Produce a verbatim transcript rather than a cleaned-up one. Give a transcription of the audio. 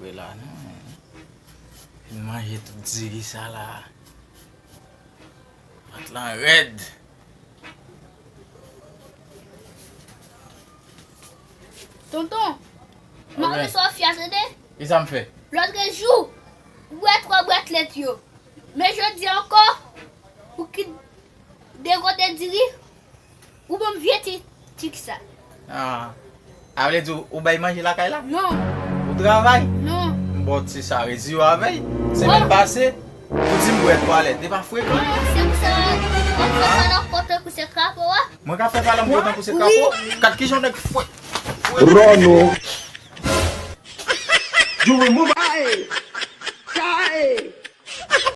Wè la, non. Fin manje tout diri sa la. Vant lan rèd. Tonton, m ap Ok. Sofia, tande? Kisa m fè? Lòt jou, ou bwè twa bwat lèt yo. Men jodi ankò, ou kit de kote diri, ou ban m vye ti, ti sa. Ah. A vle di ou, ou bay manje lakay la? Non. Ou travay? Non. M ba w ti sa, rezi yo avèy. Semèn pase, ou di m bwè twa lèt. E pa frekan? Non, se pou sa, ou fè sa nan kote kou se krapo a. Mwen ka fè pale m kontan pou se kapo. Kat kijan nèg fwè. Ròno. You remove.